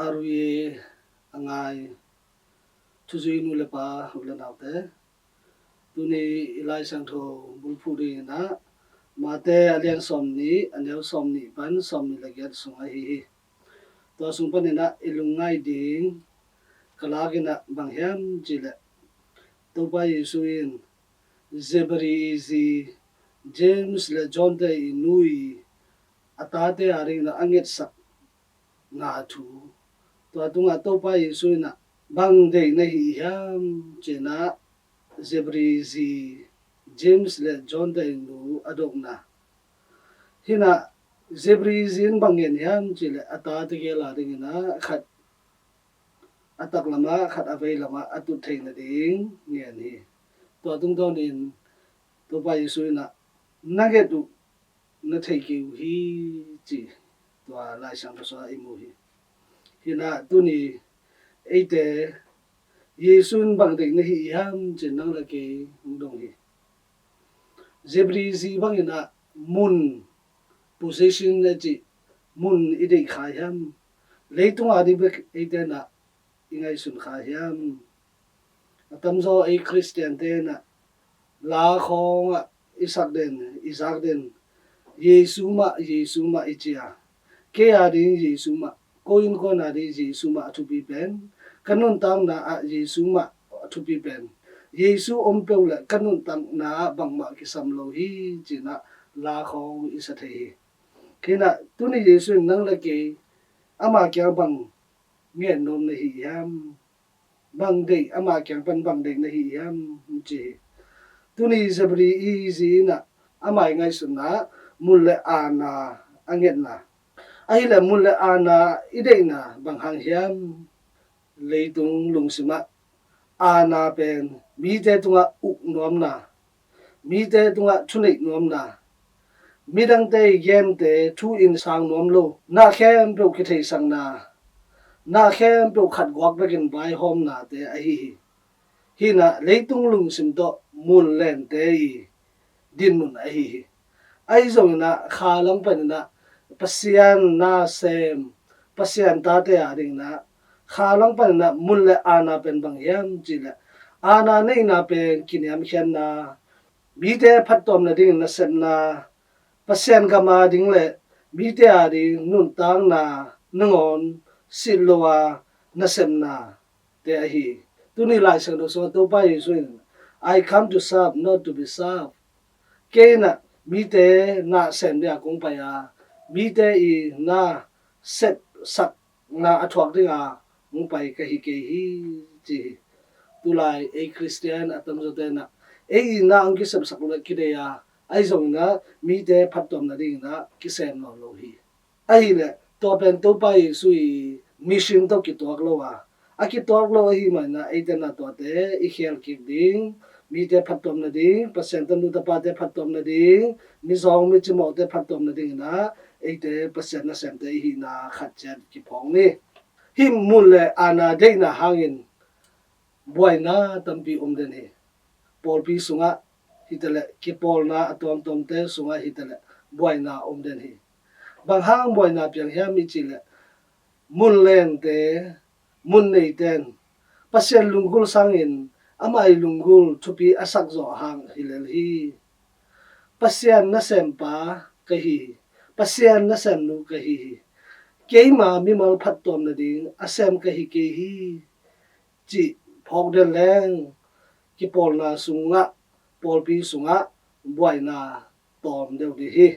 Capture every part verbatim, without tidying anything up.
Arui a ngai thuzui nu le pa u le naute, tuni i Lai Siangtho bulphuh dingin ah Mate a lian sawmnih, a neu sawmnih pan sawmnih le giat sung ahi hi. Tua sung panin ah i lungngaih ding ka lak in ah bang hiam cih leh, Topa Jesu in Zebedee i zi James le John te i nu i a tate a dingin ah a ngetsakna thu, tua tungah Topa Jesu in ah bang deih na hih hiam ci-in ah Zebedee zi James le John te i nu a dotna. Hi in ah Zebedee zi in bang ngen hiam cih leh, a tate gel a dingin ah khat a taklamah, khat a veilamah a tut theih nading ngen hi. Tua tungtawnin Topa Jesu in ah na nget uh na thei kei uh hi, ci tua Lai Siangtho sungah i mu hi. Hi in ah tuni eite Jesu in bang deih na hih hiam ci-in nang le kei hong dong hi. Zebedee zi bangin ah mun, position a cih, mun i deih kha hiam? Leitung a ding bek eite in ah i ngaihsun kha hiam? A tamzaw ei Khristiante in ah la khawngah i sak den, i zak den, Jesu mah, Jesu mah i ci a, kei a ding Jesu mah, ko innkuan a ding Jesu mah a thupi pen, ka nuntakna ah Jesu mah a thupi pen, Jesu om peuh leh ka nuntakna ah bangmah kisam lo hi, ci-in ah la khawng i sa thei hi. Hi in ah tuni Jesu in nang le kei ama kiang bang ngen nuam na hih hiam? Bang deih, ama kiang pan bang deih na hih hiam, ci hi. Tuni Zebedee i zi in ah ama i ngaihsutna ah mun le aana a ngetna. Ahih leh mun le aana i deihna bang hang hiam? Leitung lungsim ah aana pen mite tungah uk nuamna, mite tungah thuneih nuamna, midangte i gente thu in sang nuam lo, na khempeuh kitheisakna, na khempeuh khat guak bekin vaihawmnate ahi hi. Hi in ah leitung lungsim tawh mun lente i dinmun ahi hi. Ahi zongin ah kha lang panin ah Pasian nasem, Pasian tate a dingin ah kha lang panin ah mun le aana pen bang hiam cih leh, aana neihna pen kiniamkhiatna, mite phattuam nadingin nasepna, Pasian gam a ding le mite a ding nuntakna nangawn sit lo a nasepna te ahi hi. Tuni Lai Siangtho sungah Topa Jesu in, "I come to serve, not to be served." Kei in ah mite na sem dia kong pai a, mite i na sepsak na a thuak dinga hong pai ka hi kei hi, ci hi. Tulai ei Khristian a tamzawte in ah ei i na hong kisepsak lo le kidei a, ahi zongin ah mite phattuam nadingin ah kisem nawn lo hi. Ahih leh tua pen Topa Jesu i mission tawh kituak lo a, a kituak lo ahih manin ah eite in ah tuate i khel kik ding, mite phattuam nading, Pasian tanu tapate phattuam nading, mizawng micimawhte phattuam nadingin ah eite Pasian nasemte i hihna khat ciat kiphawk ni. Hih mun le aana deihna hangin buaina tampi om den hi. Pawlpi sungah hi ta leh, kipawlna a tuamtuamte sungah hi ta leh, buaina om den hi. Bang hang buaina piang hiam i cih leh, mun lente, mun neite in Pasian lunggulh sangin amah i lunggulh thupi a sak zawh hang hi lel hi. Pasian nasempa ka hi hi. Pasian nasemnu ka hi hi. Keima mimal phattuam nading a sem ka hi kei hi, cih phawk den leng, kipawlna sungah, pawlpi sungah buaina tawm deuh ding hi.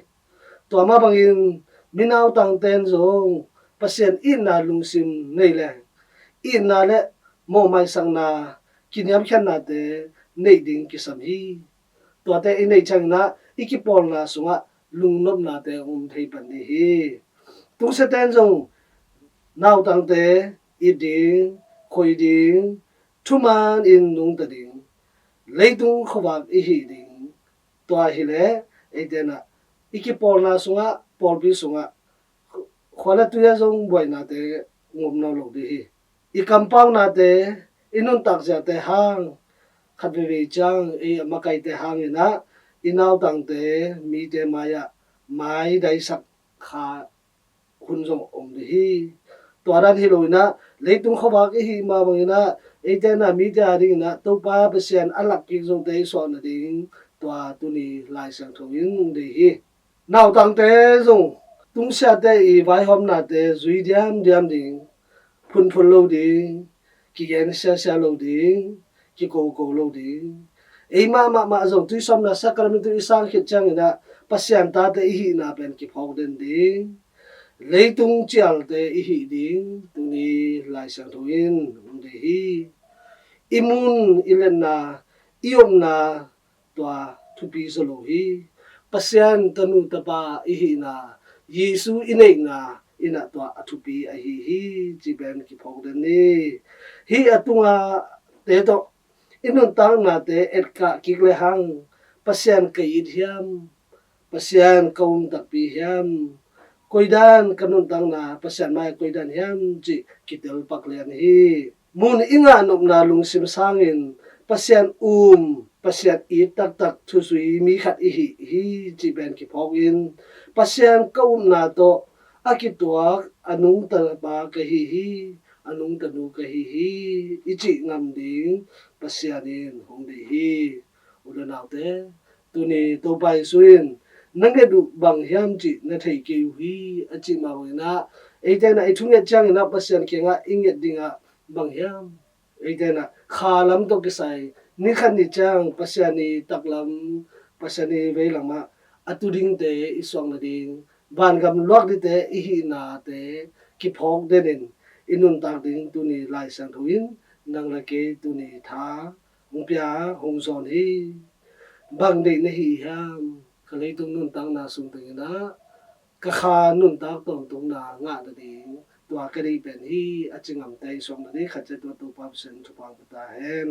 Tua mah bangin mi nautangte in zong Pasian itna lungsim nei leng, itna le mawhmaisakna, kiniamkhiatnate neih ding kisam hi. Tuate i neih ciangin ah i kipawlna sungah lungnopnate om thei pan ding hi. Tungsiahte in zong nautangte it ding, khoi ding, thuman in nungta ding, leitung khuavak i hih ding. Tua hi leh eite in ah i kipawlna sungah, pawlpi sungah, khua le tui ah zong buainate ngop nawn lo ding hi. I kampaunate, i nuntak ziate hang, khat veivei ciang ei a makaite hangin ah i nautangte mite mai-ah mai daisak kha hun zong om ding hi. Tua dan hi lo in ah, leitung khuavak i hih mah bangin ah, eite in ah mite a dingin ah Topa Pasian a lak kik zote i suah nading, tua tuni Lai Siangtho in hong deih hi. Nautangte zong tungsiahte i vaihawmnate zui diamdiam ding, phunphun lo ding, kigen siasia lo ding, kikoko lo ding. Eimah mahmah zong tuisawpna sakramentu i sang khit ciangin ah Pasian tate i hihna pen kiphawk den ding, leitung cialte i hih ding, tuni Lai Siangtho in hong deih hi. I mun, i letna, i omna, tua thupi zaw lo hi. Pasian tanu tapa i hihna, Jesu i neihna in ah tua a thupi ahi hi, ci pen kiphawk den ni. Hih a tunga te tawh i nuntaknate etkah kik le hang, Pasian ka it hiam, Pasian ka um takpi hiam, koidan ka nuntakna Pasian mai koidan hiam, cih kitel pak lian hi. Mun i ngah nopna lungsim sangin Pasian um, Pasian it taktak thuzui mi khat i hih hi, cih pen kiphawk in, Pasian ka upna tawh a kituak a nungta pa ka hi hi, a nungta nu ka hi hi, i cih ngam ding Pasian in hong deih hi. U le naute, tuni Topa Jesu in na nget uh bang hiam cih na thei kei uh hi, a cih mah bangin ah, eite in ah i thunget ciangin ah Pasian kiangah i nget dingah bang hiam? Eite in ah kha lam tawh kisai, ni khat ni ciang Pasian i taklam, Pasian i veilam ah a tu dingte i suak nading, vangam luak dingte i hihnate kiphawk denin i nuntak ding tuni Lai Siangtho in nang le kei tuni tha hong pia, hong zawn hi. Bang deih na hi hiam? Ka leitung nuntakna sung tengin ah ka kha nuntak tawntungna ngah nading, tua ka deih pen hi, a ci ngamte i suak nading khat ciat tua Topa Pasian thupha pia ta hen.